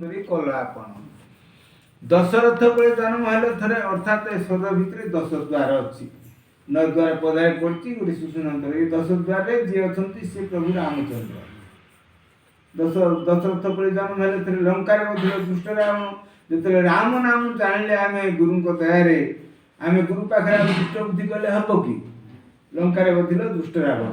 ସୁନ୍ଦରୀ କଲ ଆପଣ। ଦଶରଥ ପରେ ଜନ୍ମ ହେଲେ ଥରେ, ଅର୍ଥାତ୍ ଏ ଶରୀର ଭିତରେ 10 ଦ୍ୱାର ଅଛି। 9 ଦ୍ୱାର ପଦାରେ ପଡ଼ିଛି, ଗୋଟେ ସୁଷୁମ୍ନା। ଏ 10 ଦ୍ୱାରରେ ଯିଏ ଅଛନ୍ତି ସେ ପ୍ରଭୁ ରାମଚନ୍ଦ୍ର। ଦଶରଥ ପରେ ଜନ୍ମ ହେଲେ ଥରେ, ଲଙ୍କାରେ ମଧ୍ୟ ଦୁଷ୍ଟ ରାବଣ। ଯେତେବେଳେ ରାମ ନାମ ଜାଣିଲେ ଆମେ ଗୁରୁଙ୍କ ଦୟାରେ, ଆମେ ଗୁରୁ ପାଖରେ ଆମେ ଦୁଷ୍ଟ ବୁଦ୍ଧି କଲେ ହବ କି? ଲଙ୍କାରେ ବଧିଲ ଦୁଷ୍ଟ ରାବଣ।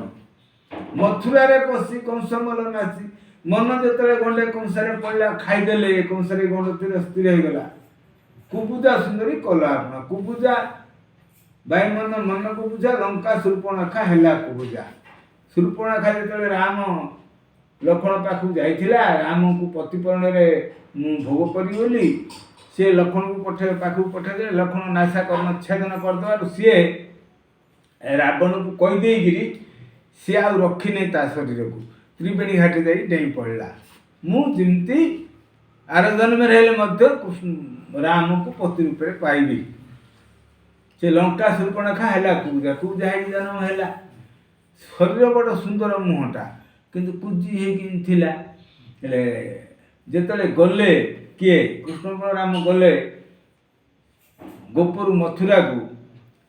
ମଥୁରାରେ ପଶି କଂସ ମଲ ନାଚି, ମନ ଯେତେବେଳେ ଗଣ୍ଡେ କଂସରେ ପଡ଼ିଲା, ଖାଇଦେଲେ କଂସରେ, ଗଣ୍ଡ ତୀର ସ୍ଥିର ହେଇଗଲା। କୁବୁଜା ସୁନ୍ଦରୀ କଲା ଆପଣ। କୁବୁଜା ବାଇ ମନ, ମନ କୁବୁଜା, ଲଙ୍କା ଶୂର୍ପଣଖା ହେଲା କୁବୁଜା। ଶୂର୍ପଣଖା ଯେତେବେଳେ ରାମ ଲକ୍ଷ୍ମଣ ପାଖକୁ ଯାଇଥିଲା ରାମଙ୍କୁ ପ୍ରତିପରଣରେ ମୁଁ ଭୋଗ କରିବି ବୋଲି, ସିଏ ଲକ୍ଷ୍ମଣକୁ ପଠେଇ ପାଖକୁ ପଠେଇଦେଲେ। ଲକ୍ଷ୍ମଣ ନାସା କର୍ଣ୍ଣ ଛେଦନ କରିଦେବାରୁ ସିଏ ରାବଣକୁ କହିଦେଇକିରି ସିଏ ଆଉ ରଖିନି ତା ଶରୀରକୁ, ତ୍ରିବେଣୀ ଘାଟି ଯାଇ ଡେଇଁ ପଡ଼ିଲା। ମୁଁ ଯେମିତି ଆର ଜନ୍ମରେ ହେଲେ ମଧ୍ୟ ରାମକୁ ପତି ରୂପରେ ପାଇବି। ସେ ଲଙ୍କା ଶୂର୍ପଣଖା ହେଲା କୁବୁଜା। କୁବୁଜା ହେଇକି ଜନ୍ମ ହେଲା। ଶରୀର ବଡ଼ ସୁନ୍ଦର, ମୁହଁଟା କିନ୍ତୁ କୁଜି ହେଇକି ଥିଲା। ହେଲେ ଯେତେବେଳେ ଗଲେ କିଏ, କୃଷ୍ଣ ବଳରାମ ଗଲେ ଗୋପରୁ ମଥୁରାକୁ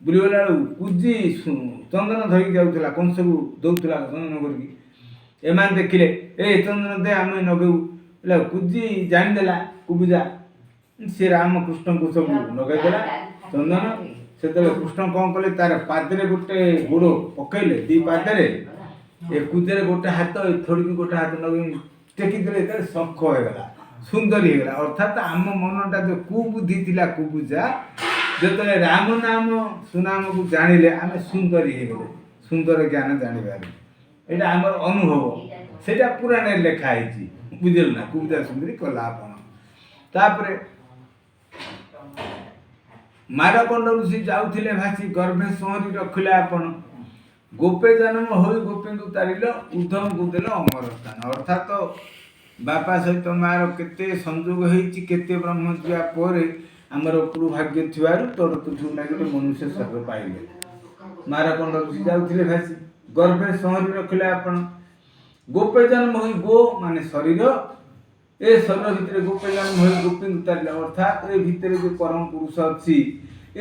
ବୁଲିଗଲା ବେଳକୁ, କୁଜି ଚନ୍ଦନ ଧରିକି ଯାଉଥିଲା, କଂସକୁ ଦଉଥିଲା ଚନ୍ଦନ କରିକି। ଏମାନେ ଦେଖିଲେ, ଏ ଚନ୍ଦନ ଦେ, ଆମେ ନଗେଇବୁ। ହେଲା କୁଜି ଜାଣିଦେଲା କୁବୁଜା, ସେ ରାମ କୃଷ୍ଣଙ୍କୁ ସବୁ ନଗେଇଦେଲା ଚନ୍ଦନ। ସେତେବେଳେ କୃଷ୍ଣ କ'ଣ କଲେ? ତାର ପାଦରେ ଗୋଟେ ଗୋଡ଼ ପକେଇଲେ, ଦି ପାଦରେ, ଏ କୁଜରେ ଗୋଟେ ହାତ, ଏ ଥୋଡ଼ିକି ଗୋଟେ ହାତ ନଗେଇ ଟେକିଦେଲେ। ଯେତେବେଳେ ଶଙ୍ଖ ହେଇଗଲା, ସୁନ୍ଦରୀ ହେଇଗଲା। ଅର୍ଥାତ୍ ଆମ ମନଟା ଯୋଉ କୁବୁଦ୍ଧି ଥିଲା କୁବୁଜା, ଯେତେବେଳେ ରାମ ନାମ ସୁନାମକୁ ଜାଣିଲେ ଆମେ ସୁନ୍ଦରୀ ହେଇଗଲେ, ସୁନ୍ଦର ଜ୍ଞାନ ଜାଣିବାରୁ। ଏଇଟା ଆମର ଅନୁଭବ, ସେଇଟା ପୁରାଣରେ ଲେଖା ହେଇଛି, ବୁଝିଲୁ ନା? କୁବୁଜା ସୁନ୍ଦରୀ କଲା ଆପଣ। ତାପରେ ମାରକଣ୍ଡ ଋଷି ଯାଉଥିଲେ ଭାସି, ଗର୍ଭେ ସହରି ରଖିଲେ ଆପଣ। ଗୋପେ ଜନ୍ମ ହୋଇ ଗୋପୀଙ୍କୁ ତାରିଲ, ଉଦ୍ଧବଙ୍କୁ ଦେଲ ଅମର ସ୍ଥାନ। ଅର୍ଥାତ ବାପା ସହିତ ମାର କେତେ ସଂଯୋଗ ହେଇଛି, କେତେ ବ୍ରହ୍ମ ଯିବା ପରେ ଆମର ଉପରୁ ଭାଗ୍ୟ ଥିବାରୁ ତୋର ତୁଠୁ ଲାଗି ଗୋଟେ ମନୁଷ୍ୟ ଶରୀର ପାଇଲେ। ମାରକଣ୍ଡ ଋଷି ଯାଉଥିଲେ ଭାସି, ଗର୍ଭେ ସହରି ରଖିଲେ ଆପଣ। ଗୋପେ ଜନ୍ମ ହୋଇ, ଗୋ ମାନେ ଶରୀର, ଏ ଶରୀର ଭିତରେ ଗୋପେ ଜନ୍ମ ହୋଇ ଗୋପୀଙ୍କୁ ତାରିଲେ। ଅର୍ଥାତ୍ ଏ ଭିତରେ ଯୋଉ ପରମ ପୁରୁଷ ଅଛି,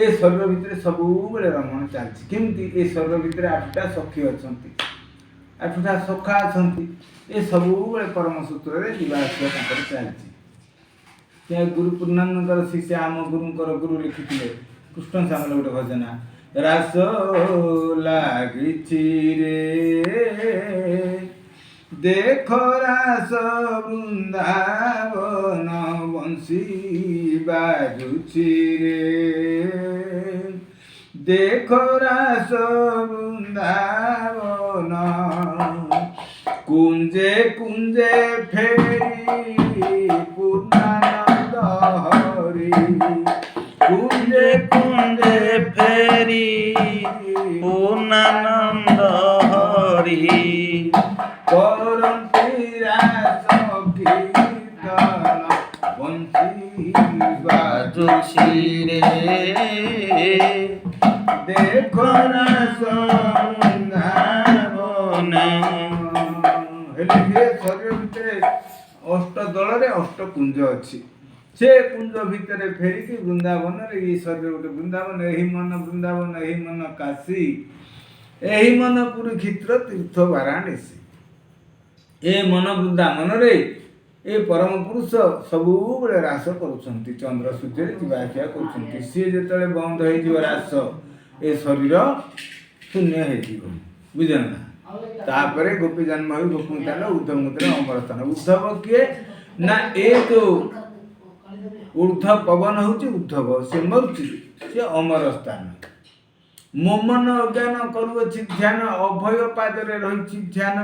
ଏ ଶରୀର ଭିତରେ ସବୁବେଳେ ରମଣ ଚାଲିଛି। କେମିତି? ଏ ଶରୀର ଭିତରେ 8ଟା ସଖୀ ଅଛନ୍ତି, 8ଟା ସଖା ଅଛନ୍ତି। ଏ ସବୁବେଳେ ପରମ ସୂତ୍ରରେ ଯିବା ଆସିବା ତାଙ୍କର ଚାଲିଛି। ସେ ଗୁରୁ ପୂର୍ଣ୍ଣାନନ୍ଦଙ୍କର ଶିଷ୍ୟ, ଆମ ଗୁରୁଙ୍କର ଗୁରୁ ଲେଖିଥିଲେ କୃଷ୍ଣ ସାମଲ ଗୋଟେ ଭଜନା, ରାସ ଲାଗିଛି ରେ ଦେଖ ରାସ ବୃନ୍ଦାବନ, ବଂଶୀ ବାଜୁଛି ରେ ଦେଖ ରାସ ବୃନ୍ଦାବନ, କୁଞ୍ଜେ କୁଞ୍ଜେ ଫେରି ପୂର୍ଣ୍ଣାନନ୍ଦ ହରି, କୁଞ୍ଜେ କୁଞ୍ଜେ ଫେରି ପୂର୍ଣ୍ଣାନନ୍ଦ ହରି, କରନ୍ତି ରାସ କୀର୍ତ୍ତନ, ବଂଶୀ ବାଜୁଛି ରେ ଦେଖ ରାସ ବୃନ୍ଦାବନ। ହେଲେ ଏ ଶରୀର ଭିତରେ ଅଷ୍ଟ ଦଳରେ ଅଷ୍ଟ କୁଞ୍ଜ ଅଛି। ସେ କୁଞ୍ଜ ଭିତରେ ଫେରିକି ବୃନ୍ଦାବନରେ, ଏଇ ଶରୀର ଗୋଟେ ବୃନ୍ଦାବନ। ଏହି ମନ ବୃନ୍ଦାବନ, ଏହି ମନ କାଶୀ, ଏହି ମନ କୁରୁକ୍ଷେତ୍ର ତୀର୍ଥ ବାରାଣସୀ। ଏ ମନ ବୃନ୍ଦାବନରେ ଏ ପରମ ପୁରୁଷ ସବୁବେଳେ ରାସ କରୁଛନ୍ତି, ଚନ୍ଦ୍ର ସୂର୍ଯ୍ୟରେ ଯିବା ଆସିବା କରୁଛନ୍ତି। ସିଏ ଯେତେବେଳେ ବନ୍ଦ ହେଇଯିବ ରାସ, ଏ ଶରୀର ଶୂନ୍ୟ ହେଇଯିବ, ବୁଝିଲ ନା? ତାପରେ ଗୋପୀ ଜନ୍ମ ହୋଇ ଗୋପୀଙ୍କୁ ତାହେଲେ ଉଦ୍ଧବଙ୍କୁ ଦେଲେ ଅମର ସ୍ଥାନ। ଉଦ୍ଧବ କିଏ ନା, ଏ ଯୋଉ ଉର୍ଦ୍ଧ୍ୱ ପବନ ହଉଛି ଉଦ୍ଧବ, ସେ ମରୁଛି, ସେ ଅମର ସ୍ଥାନ। ମୋ ମନ ଅଜ୍ଞାନ କରୁଅଛି ଧ୍ୟାନ, ଅଭୟ ପାଦରେ ରହିଛି ଧ୍ୟାନ।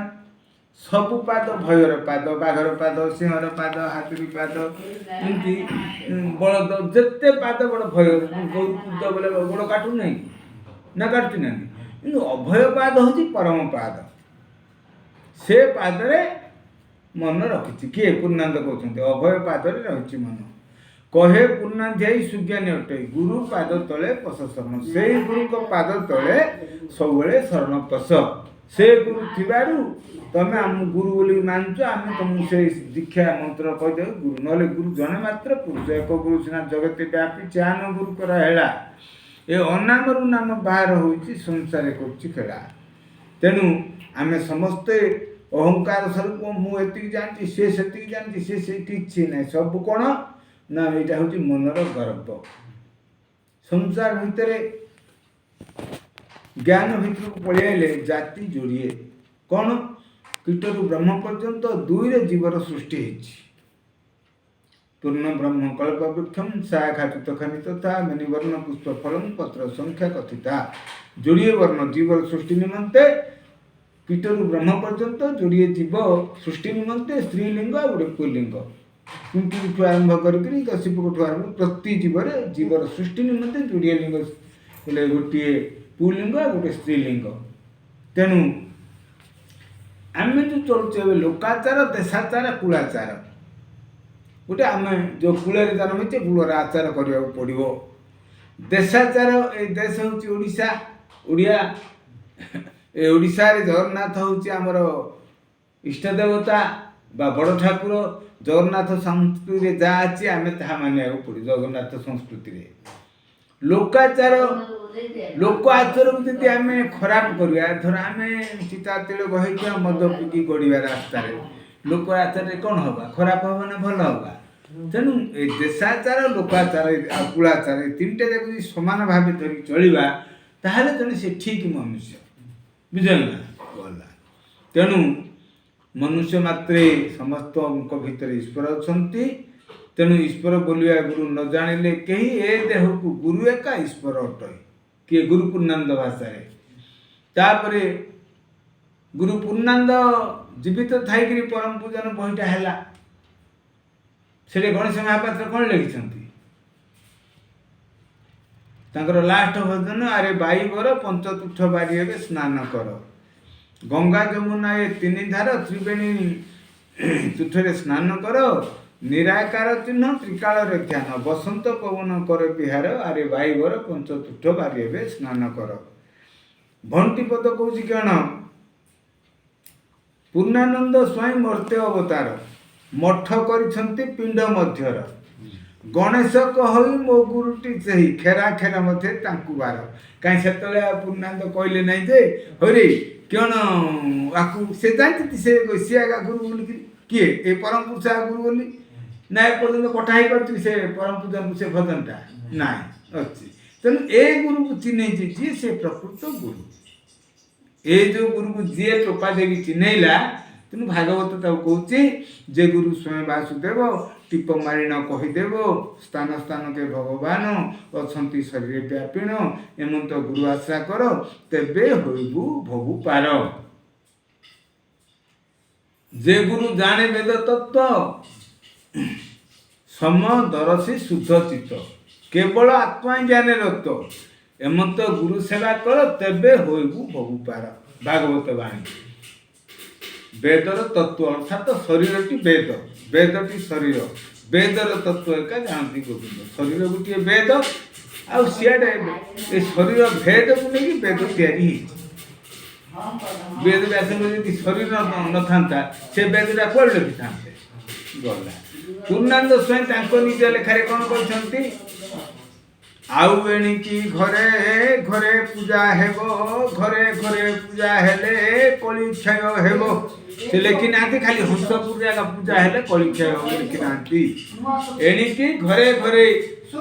ସବୁ ପାଦ ଭୟର ପାଦ, ବାଘର ପାଦ, ସିଂହର ପାଦ, ହାତୀର ପାଦ, ଏମିତି ବଳଦ ଯେତେ ପାଦ ବଡ଼ ଭୟ। ଗୋରୁ କୁଦ ବୋଲେ ଗୋଡ଼ କାଟୁନାହିଁ କି ନା କାଟୁଛି ନା? କିନ୍ତୁ ଅଭୟ ପାଦ ହେଉଛି ପରମ ପାଦ। ସେ ପାଦରେ ମନ ରଖିଛି କିଏ? ପୂର୍ଣ୍ଣାନନ୍ଦ କହୁଛନ୍ତି, ଅଭୟ ପାଦରେ ରହିଛି ମନ। କହେ ପୂର୍ଣ୍ଣାଧ୍ୟାୟୀ ସୁଜ୍ଞାନୀ ଅଟେ, ଗୁରୁ ପାଦ ତଳେ ପଶ ଶରଣ। ସେଇ ଗୁରୁଙ୍କ ପାଦ ତଳେ ସବୁବେଳେ ଶରଣ ପଶ। ସେ ଗୁରୁ ଥିବାରୁ ତମେ ଆମ ଗୁରୁ ବୋଲି ମାନୁଛ, ଆମେ ତମକୁ ସେ ଦୀକ୍ଷା ମନ୍ତ୍ର କହିଦେଉ ଗୁରୁ। ନହେଲେ ଗୁରୁ ଜଣେ ମାତ୍ର ପୁରୁଷ, ଏକ ଗୁରୁ ସିନା ଜଗତେ ବ୍ୟାପୀ, ଚାନ ଗୁରୁ କରା ହେଳା। ଏ ଅନାମରୁ ନାମ ବାହାର ହୋଇଛି, ସଂସାରେ କରୁଛି ଖେଳା। ତେଣୁ ଆମେ ସମସ୍ତେ ଅହଙ୍କାର ସ୍ୱରୂପ, ମୁଁ ଏତିକି ଜାଣିଛି, ସେ ସେତିକି ଜାଣିଛି, ସେ ସେ କିଛି ନାହିଁ। ସବୁ କ'ଣ ନା ଏଇଟା ହେଉଛି ମନର ଗର୍ବ। ସଂସାର ଭିତରେ ଜ୍ଞାନ ଭିତରକୁ ପଳେଇ ଆଇଲେ ଜାତି ଯୋଡ଼ିଏ। କ'ଣ? କୀଟରୁ ବ୍ରହ୍ମ ପର୍ଯ୍ୟନ୍ତ ଦୁଇରେ ଜୀବର ସୃଷ୍ଟି ହେଇଛି। ପୂର୍ଣ୍ଣ ବ୍ରହ୍ମ କଳ୍ପ ବୃକ୍ଷಂ ଶାଖା ତୁତଖାନି ତଥା ମେନିବର୍ଣ୍ଣ ପୁଷ୍ପ ଫଳଂ ପତ୍ର ସଂଖ୍ୟା କଥିତା। ଯୋଡ଼ିଏ ବର୍ଣ୍ଣ ଜୀବର ସୃଷ୍ଟି ନିମନ୍ତେ, କୀଟରୁ ବ୍ରହ୍ମ ପର୍ଯ୍ୟନ୍ତ ଯୋଡ଼ିଏ ଜୀବ ସୃଷ୍ଟି ନିମନ୍ତେ ସ୍ତ୍ରୀଲିଙ୍ଗ ଆଉ ଗୋଟେ ପୁଲ୍ଲିଙ୍ଗ। ପିମ୍ପୁଡ଼ିଠୁ ଆରମ୍ଭ କରିକିରି ଦଶିପୋକଠୁ ଆରମ୍ଭ ପ୍ରତି ଜୀବରେ ଜୀବର ସୃଷ୍ଟି ନିମନ୍ତେ ଯୋଡ଼ିଏ ଲିଙ୍ଗ ବୋଲେ ଗୋଟିଏ ପୁଲ୍ଲିଙ୍ଗ ଆଉ ଗୋଟେ ସ୍ତ୍ରୀଲିଙ୍ଗ। ତେଣୁ ଆମେ ଯେଉଁ ଚଳୁଛେ ଏବେ ଲୋକାଚାର, ଦେଶାଚାର, କୁଳାଚାର, ଗୋଟେ ଆମେ ଯେଉଁ କୂଳରେ ଜନ୍ମ ହେଇଛେ, କୂଳର ଆଚାର କରିବାକୁ ପଡ଼ିବ। ଦେଶାଚାର, ଏ ଦେଶ ହେଉଛି ଓଡ଼ିଶା, ଓଡ଼ିଆ। ଏ ଓଡ଼ିଶାରେ ଜଗନ୍ନାଥ ହେଉଛି ଆମର ଇଷ୍ଟ ଦେବତା ବା ବଡ଼ ଠାକୁର। ଜଗନ୍ନାଥ ସଂସ୍କୃତିରେ ଯାହା ଅଛି ଆମେ ତାହା ମାନିବାକୁ ପଡ଼ିବ। ଜଗନ୍ନାଥ ସଂସ୍କୃତିରେ ଲୋକାଚାର, ଲୋକ ଆଚାରକୁ ଯଦି ଆମେ ଖରାପ କରିବା, ଧର ଆମେ ଚିତା ତିଳକ ହେଇଥିବା ମଦ ପିଇକି ଗଡ଼ିବା ରାସ୍ତାରେ, ଲୋକ ଆଚାରରେ କ'ଣ ହବା? ଖରାପ ହବ ନା ଭଲ ହବା? ତେଣୁ ଏ ଦେଶାଚାର, ଲୋକାଚାର ଆଉ କୁଳାଚାର, ଏ ତିନିଟା ଯାକ ଯଦି ସମାନ ଭାବେ ଧରିକି ଚଳିବା, ତାହେଲେ ଜଣେ ସେ ଠିକ୍ ମନୁଷ୍ୟ। ବୁଝିଲ ନା? ଗଲା। ତେଣୁ ମନୁଷ୍ୟ ମାତ୍ରେ ସମସ୍ତଙ୍କ ଭିତରେ ଈଶ୍ୱର ଅଛନ୍ତି। ତେଣୁ ଈଶ୍ୱର ବୋଲିବା ଗୁରୁ ନ ଜାଣିଲେ କେହି, ଏ ଦେହକୁ ଗୁରୁ ଏକା ଈଶ୍ୱର ଅଟଇ। କିଏ? ଗୁରୁ ପୂର୍ଣ୍ଣାନନ୍ଦ ଭାଷାରେ। ତାପରେ ଗୁରୁ ପୂର୍ଣ୍ଣାନନ୍ଦ ଜୀବିତ ଥାଇକିରି ପରମ ପୂଜନ ବହିଟା ହେଲା। ସେଠି ଗଣେଶ ମହାପାତ୍ର କ'ଣ ଲେଖିଛନ୍ତି? ତାଙ୍କର ଲାଷ୍ଟ ଭଜନ, ଆରେ ବାଇବର ପଞ୍ଚତୁଠ ବାରି ଏବେ ସ୍ନାନ କର, ଗଙ୍ଗା ଯମୁନା ଏ ତିନି ଧାର ତ୍ରିବେଣୀ ତୁଠରେ ସ୍ନାନ କର, ନିରାକାର ଚିହ୍ନ ତ୍ରିକାଳରେ ଧ୍ୟାନ, ବସନ୍ତ ପବନ କର ବିହାର, ଆରେ ବାଇବର ପଞ୍ଚତୁଠ ବାରି ଏବେ ସ୍ନାନ କର। ଭଣ୍ଟି ପଦ କହୁଛି କ'ଣ? ପୂର୍ଣ୍ଣାନନ୍ଦ ସ୍ୱାଇଁ ମର୍ତ୍ତ୍ୟ ଅବତାର, ମଠ କରିଛନ୍ତି ପିଣ୍ଡ ମଧ୍ୟର, ଗଣେଶ କହଇ ମୋ ଗୁରୁଟି ସେହି, ଖେରା ଖେରା ମଧ୍ୟ ତାଙ୍କୁ ବାର। କାହିଁ ସେତେବେଳେ ଆଉ ପୂର୍ଣ୍ଣାନନ୍ଦ କହିଲେ ନାହିଁ ଯେ ହଇରେ କ'ଣ ଆକୁ ସେ ଜାଣିଛନ୍ତି, ସେ ସିଏ ଆଗା ଗୁରୁ ବୋଲିକିରି, କିଏ ଏ ପରମ ପୁରୁଷ ଗୁରୁ ବୋଲି ନା ଏପର୍ଯ୍ୟନ୍ତ କଟା ହେଇପାରୁଛି ସେ ପରମ ପୂଜନକୁ ସେ ଭଜନଟା ନାଇଁ ଅଛି। ତେଣୁ ଏ ଗୁରୁକୁ ଚିହ୍ନେଇଛି ଯିଏ, ସେ ପ୍ରକୃତ ଗୁରୁ। ଏ ଯୋଉ ଗୁରୁକୁ ଯିଏ ଟୋପା ଦେଇକି ଚିହ୍ନେଇଲା, ତେଣୁ ଭାଗବତ ତାକୁ କହୁଛି ଯେ ଗୁରୁ ସ୍ୱୟଂ ବାସୁଦେବ, ଟିପ ମାରିଣ କହିଦେବ, ସ୍ଥାନ ସ୍ଥାନକେ ଭଗବାନ ଅଛନ୍ତି ଶରୀରେ ବ୍ୟାପିଣ, ଏମନ୍ତ ଗୁରୁ ଆଶା କର ତେବେ ହୋଇବୁ ଭବୁ ପାର। ଯେ ଗୁରୁ ଜାଣେ ବେଦ ତତ୍ତ୍ୱ, ସମଦରସି ଶୁଦ୍ଧ ଚିତ୍ତ, କେବଳ ଆତ୍ମା ଜ୍ଞାନେ ରତ, ଏମନ୍ତ ଗୁରୁ ସେବା କର ତେବେ ହୋଇବୁ ଭବୁ ପାର। ଭାଗବତ ବାଣୀ। ବେଦର ତତ୍ତ୍ୱ ଅର୍ଥାତ ଶରୀରଟି ବେଦ, ବେଦଟି ଶରୀର, ବେଦର ତତ୍ତ୍ୱ ଏକା ଜାଣନ୍ତି ଗୋବିନ୍ଦ। ଶରୀର ଗୋଟିଏ ବେଦ, ଆଉ ସିଆଡ଼େ ଏ ଶରୀର ଭେଦକୁ ନେଇକି ବେଦ ତିଆରି ହେଇଛି। ବେଦ ବ୍ୟାସଙ୍କ ଯଦି ଶରୀର ନଥାନ୍ତା, ସେ ବେଦଟା କୁଆଡ଼େ ଲେଖିଥାନ୍ତେ? ଗଲା। ପୂର୍ଣ୍ଣାନନ୍ଦ ସ୍ୱାଇଁ ତାଙ୍କ ନିଜ ଲେଖାରେ କ'ଣ କହିଛନ୍ତି? ଆଉ ଏଣିକି ଘରେ ଘରେ ପୂଜା ହେବ, ଘରେ ଘରେ ପୂଜା ହେଲେ କଳି କ୍ଷୟ ହେବ। ସେ ଲେଖି ନାହାନ୍ତି ଖାଲି ହଂସପୁରରେ ଏକା ପୂଜା ହେଲେ କଳି କ୍ଷୟ ହେବ, ଲେଖି ନାହାନ୍ତି। ଏଣିକି ଘରେ ଘରେ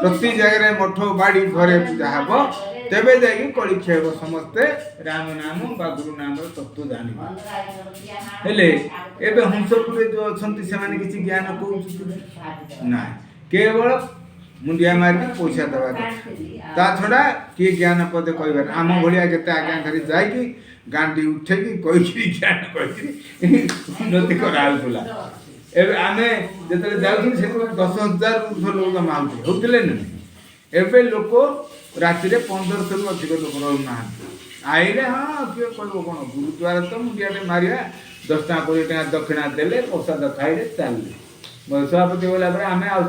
ପ୍ରତି ଜାଗାରେ ମଠ ବାଡ଼ି ଘରେ ପୂଜା ହେବ, ତେବେ ଯାଇକି କଳି କ୍ଷୟ ହେବ, ସମସ୍ତେ ରାମ ନାମ ବା ଗୁରୁ ନାମର ତତ୍ତ୍ୱ ଜାଣିବେ। ହେଲେ ଏବେ ହଂସପୁରରେ ଯୋଉ ଅଛନ୍ତି ସେମାନେ କିଛି ଜ୍ଞାନ କହୁଛନ୍ତି ନାଇଁ, କେବଳ ମୁଣ୍ଡିଆ ମାରିକି ପଇସା ଦେବା କଥା, ତା ଛଡ଼ା କିଏ ଜ୍ଞାନ ପଦେ କହିବାର। ଆମ ଭଳିଆ କେତେ ଆଜ୍ଞା ଧରି ଯାଇକି ଗାଣ୍ଡି ଉଠେଇକି କହିକିରି ଜ୍ଞାନ କହିକିରି ଉନ୍ନତି କରାହେଉଥିଲା। ଏବେ ଆମେ ଯେତେବେଳେ ଯାଉଥିଲୁ ସେତେବେଳେ 10,000 ଉର୍ଦ୍ଧ୍ୱ ଲୋକ ଜମା ହେଉଥିଲେ, ହେଉଥିଲେ ନା? ଏବେ ଲୋକ ରାତିରେ 1500ରୁ ଅଧିକ ଲୋକ ରହୁନାହାନ୍ତି। ଆଇଲେ ହଁ କିଏ କହିବ କ'ଣ, ଗୁରୁଦ୍ୱାର ତ ମୁଣ୍ଡିଆଟେ ମାରିବା, 10 ଟଙ୍କା 20 ଟଙ୍କା ଦକ୍ଷିଣା ଦେଲେ, ପ୍ରସାଦ ଖାଇଲେ, ଚାଲିଲେ। ସଭାପତି ଗଲା ପରେ ଆମେ ଆଉ